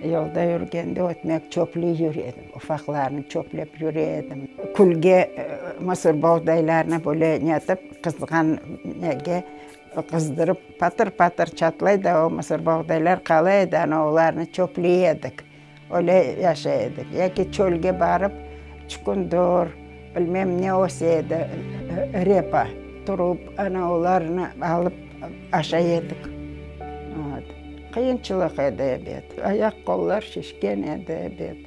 Yolda yürgende ötmek çöpley yüre edim, ufaqlarnı çöplep yüre edim. Külge mısır boğdaylarını böyle netip, qızğan nege qızdırıp, patır-patır çatlay da o mısır boğdaylar qala edi, ana olarnı çöpley edik. Öyle yaşay edik. Yaki çölge barıp, çukundur, bilmem ne öse edi, repa, turıp, ana olarnı alıp aşay edik. Vot. Qıyınçılıq edi, ebet. Ayaq-qollar şişken edi, ebet.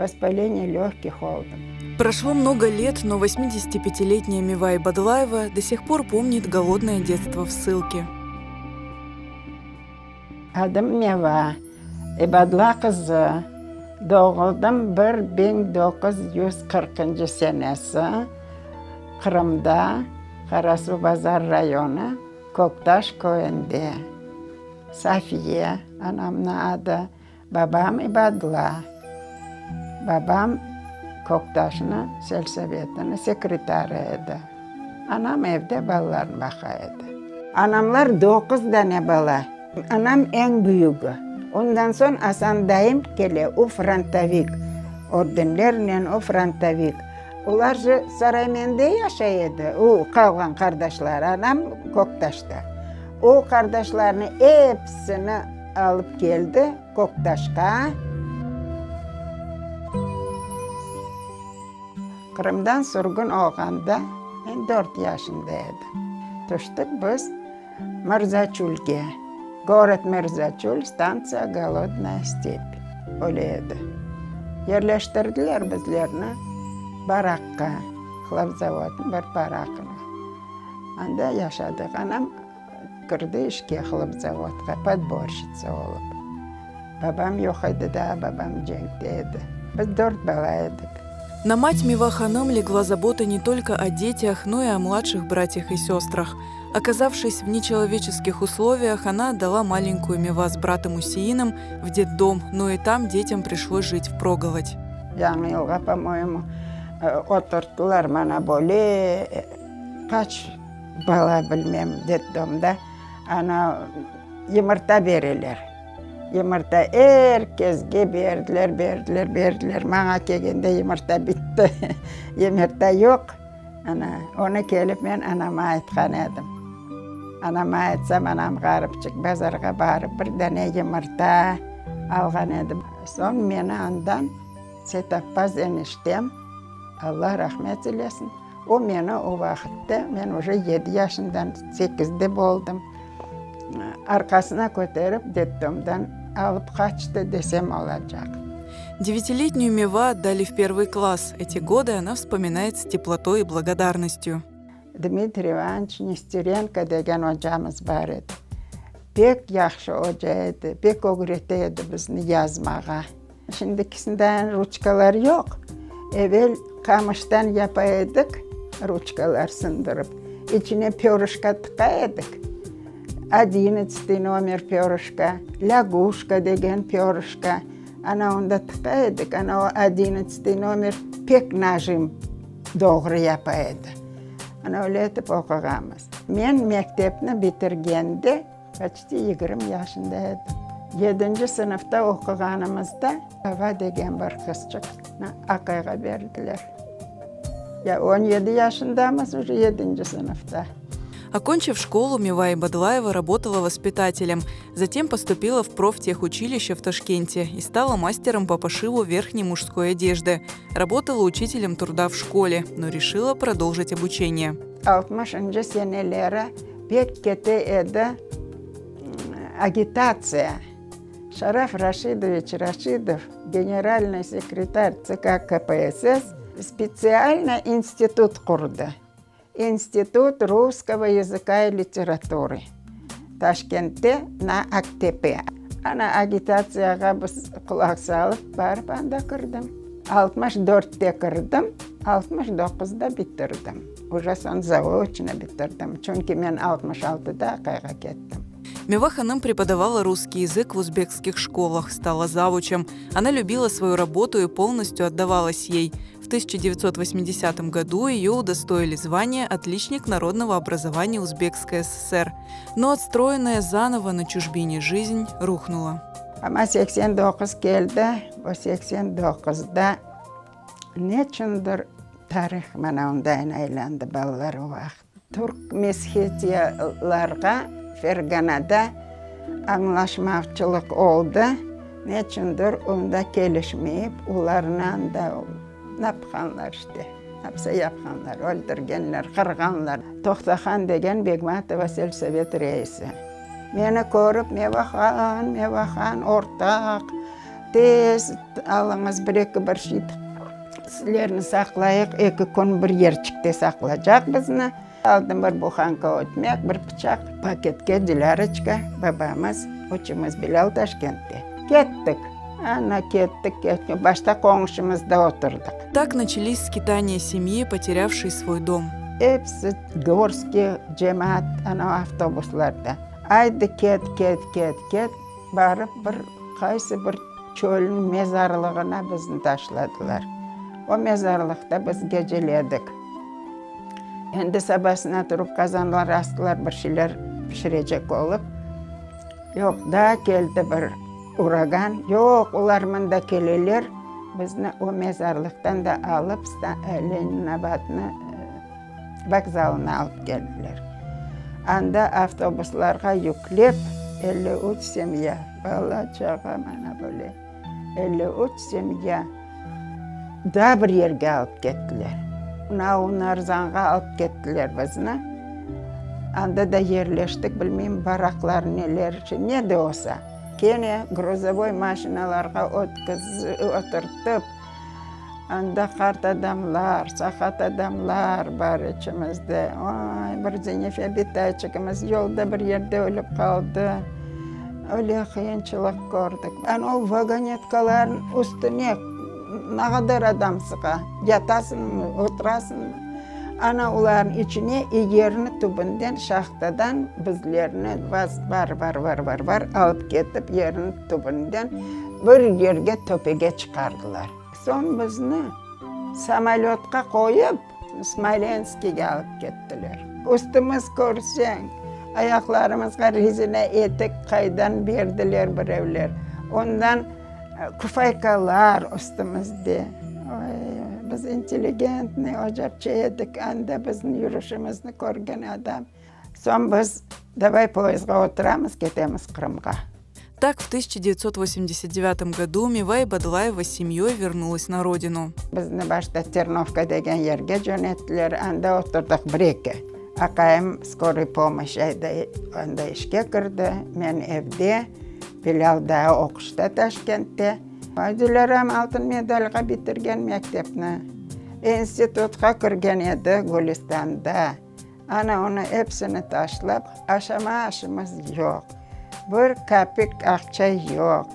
Vospaleniye lögkih oldım. Прошло много лет, но 85-летняя Мива Ибадлаева до сих пор помнит голодное детство в ссылке. Adım Meva İbadla qızı, doğuldım 1940-ncı senesi Qırımda, Qarasuvbazar rayonı, Köktaş köyünde. Safiye, anamnıñ adı, babam İbadla. Babam Köktaşnıñ selsovetiniñ sekretarı edi. Anam evde balalarnı baqa edi. Anamlar doquz dane bala. Anam eñ büyügi. Ondan soñ Asan dayım kele, o frontovik, ordenlernen o frontovik. Olar je Saraymende yaşay edi, o qalğan qardaşları, anam Köktaşta. O qardaşlarını episini alıp keldi Köktaşqa. Qırımdan sürgün olğanda men dört yaşında edim. Tüştik biz Mırzaçülge, gorod Mırzaçül, stantsiya Golodnaya step, öyle edi. Yerleştirdiler bizlerni barakqa, hlebzavodnıñ bir barakına. Anda yaşadıq. Anam kirdi işke hlebzavodqa, podborşitsa olıp. Babam yoq edi daa, babam cenkte edi. Biz dört bala edik. На мать Мива Ханым легла забота не только о детях, но и о младших братьях и сестрах. Оказавшись в нечеловеческих условиях, она отдала маленькую Мива с братом Усеином в детдом, но и там детям пришлось жить впроголодь. Yañı yılğa, po-moyemu, oturttılar mana böyle, qaç bala bilmem detdomda, ana yımırta bereler. Yımırta er kesge berdiler, berdiler, berdiler. Maña kelgende yımırta bitti. Yımırta yoq. Ana, onı kelip men anama aytqan edim. Anama aytsam, anam ğaripçik bazarğa barıp bir dane yımırta alğan edi. Soñ meni andan Seytabbaz eniştem, Alla rahmet eylesin, o meni o vaqıtta, men uje yedi yaşından, sekizde boldım, arqasına köterip detdomdan alıp qaçtı desem olacaq. Девятилетнюю Мева отдали в первый класс. Эти годы она вспоминает с теплотой и благодарностью. Dmitriy İvanoviç Nesterenko degen ocamız bar edi. Pek yahşı oca edi, pek ögrete edi bizni yazmağa. Şimdikisindeyin ruçkalar yoq. Evel qamıştan yapa edik, ruçkalar sındırıp, içine pörışka tıqa edik. Odinnatstıy nomer pörışka, lâguşka degen pörışka, ana onda tıqa edik, ana o odinnatstıy nomer pek najim doğru yapa edi. Ana öyle etip oquğanmız. Men mektepni bitirgende Poçti 20 yaşında edim. Yedinci sınıfta oquğanımızda Ava degen bir qızçıqnı aqayğa berdiler. Ya 17 yaşındamız uje yedinci sınıfta. Окончив школу, Мива Ибадлаева работала воспитателем. Затем поступила в профтехучилище в Ташкенте и стала мастером по пошиву верхней мужской одежды. Работала учителем труда в школе, но решила продолжить обучение. 60-ncı seneleri pek kete edi agitatsiya. Şaraf Raşidoviç Raşidov, generalnıy sekretar TsK KPSS, spetsialno institut qurdı, İnstitut russkogo yazıka i literaturı, Taşkentte, na Aktepe. Ana agitatsiyağa biz qulaq salıp, barıp anda kirdim. 64-te kirdim, 69-da bitirdim. Uje soñ zaoçno bitirdim, çünki men 66-da aqayğa kettim. Мива Ханым преподавала русский язык в узбекских школах, стала завучем. Она любила свою работу и полностью отдавалась ей. В 1980 году ее удостоили звания «Отличник народного образования Узбекской ССР». Но отстроенная заново на чужбине жизнь рухнула. Amma 89 keldi, bu 89-da neçündir tarih mana ondayın aylandı balalar o vaqıt. Türk meshetiyalarğa Ferganada añlaşmaqçılıq oldı, neçündir onda kelişmeyip, olarnı da napqanlar işte, napsa yapqanlar, öldürgenler, qırğanlar. Toqtahan degen Begmatova selsovet reisi meni körip, Mevahan, Mevahan, ortaq, tez alıñız bir-eki bir şey. Sizlerni saqlayıq, eki kün bir yerçikte saqlacaq bizni. Aldım bir buhanka ötmek, bir pıçaq, paketke Dilâroçka, babamız, üçümiz Bilâl Taşkentte. Kettik. Ana, kettik, kettik. Başta qoñşumızda oturdıq. Tak načались skitaniya semyi, poterâvşey svoy dom. Episi gorskiy cemaat ana avtobuslarda. Aydı ket, ket, ket, ket, barıp bir qaysı bir Çölniñ mezarlığına bizni taşladılar. O mezarlıqta biz geceledik. Endi sabasına turıp qazanlar astılar, bir şeyler pişirecek olıp. Yoq, daa keldi bir uragan. Yoq, olar mında keleler, bizni o mezarlıqtan da alıp Leninabadnı vokzalına alıp keldiler. Anda avtobuslarğa yüklep 53 semya, bala-çağa, mana böyle, 53 semya daa bir yerge alıp kettiler. Naunarzañğa alıp kettiler bizni. Anda da yerleştik, bilmeyim, baraklar, neler, ne de olsa. Kene gruzovoy maşinalarğa oturtıp, Anda qart adamlar, saqat adamlar bar içimizde. Oy, bir Zenife bitayçıgımız yolda bir yerde ölip qaldı. Öyle qıyınçılıq kördik. Ana o vagonetkalarnıñ üstüne ne qadar adam sığa, yatasıñmı, oturasıñmı? Ana olarnıñ içine yerniñ tübünden, şahtadan bizlerni var, var, var, var, var alıp ketip yerniñ tübünden bir yerge töpege çıqardılar. Soñ bizni samolötqa qoyıp, Smolenskige alıp kettiler. Üstümiz körseñ, ayaqlarımızğa rezina etik qaydan berdiler birevler. Ondan kufaykalar üstümizde. Oy, biz intelligentnıy ocapça edik, anda bizni yürüşimizni körgen adam. Soñ biz davay poyezdğa oturamız, ketemiz Qırımğa. Так, в 1989 году Мива Ибадлаева с семьей вернулась на родину. Bizni başta Ternovka degen yerge cönettiler, anda oturdıq bir-eki. Aqayım skoroy pomoşç anda işke kirdi, men evde, Bilâl daa oquşta Taşkentte. Dilâram altın medalğa bitirgen mektepni, institutqa kirgen edi Gülistanda. Ana onı epsini taşlap, aşama aşımız yoq, bir kapik aqça yoq,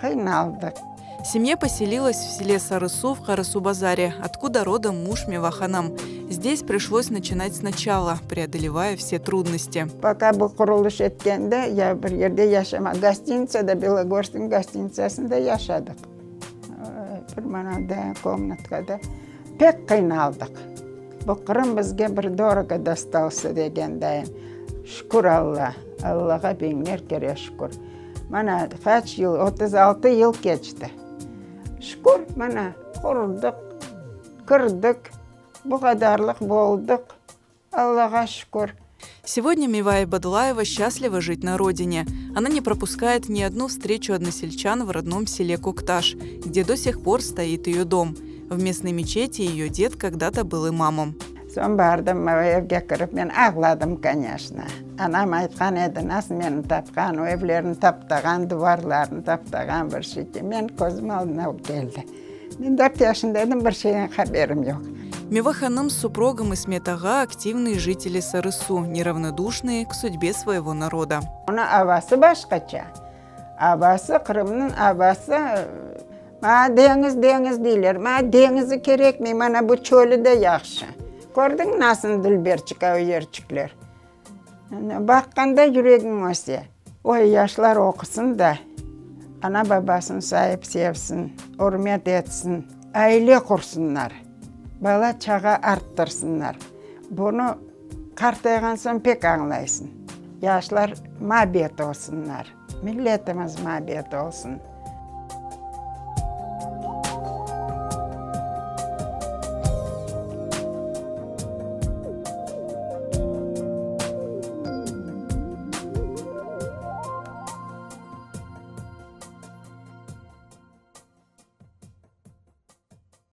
qıynaldıq. Семья поселилась в селе Сарысу в Карасу-Базаре, откуда родом муж Меваханам. Здесь пришлось начинать сначала, преодолевая все трудности. Пока bu qurulış etkende, ya bir yerde yaşama, gostinitsada, Belogorsknıñ gostinitsasında yaşadıq. Bir manada, komnatkada. Pek qıynaldıq. Bu Qırım bizge bir dorogo dostalsya degendayın. Şükür Alla, Allağa biñler kere şükür. Mana, qaç yıl, 36 yıl keçti. Şükür, mana, qurdıq, kirdik, bu qadarlıq boldıq, Allağa şükür. Сегодня Мивая Бадлаева счастлива жить на родине. Она не пропускает ни одну встречу односельчан в родном селе Кокташ, где до сих пор стоит ее дом. В местной мечети ее дед когда-то был имамом. Soñ bardım, evge kirip, men ağladım, конечно. Anam aytqan edi, nasıl meni tapqan, o evlerni taptağan, duvarlarını taptağan bir şey. Men közüm aldına keldi. Men 4 yaşında edim, bir şeyden haberim yoq. Мива Ханым с супругом Исмет Ага – активные жители Сарысу, неравнодушные к судьбе своего народа. Onıñ avası başqaça. Avası, Qırımnıñ avası, maña deñiz, deñiz deyler. Maña deñizi kerekmey, mana bu çölü de yahşı. Kördiñ nasıl dülberçik o yerçikler? Baqqanda yüregiñ öse. Oy, yaşlar oqusın da, ana-babasını sayıp sevsin, ürmet etsin, aile qursınlar, bala-çağa arttırsınlar. Bunı qartayğan soñ pek añlaysıñ. Yaşlar mabet olsunlar. Milletimiz mabet olsun.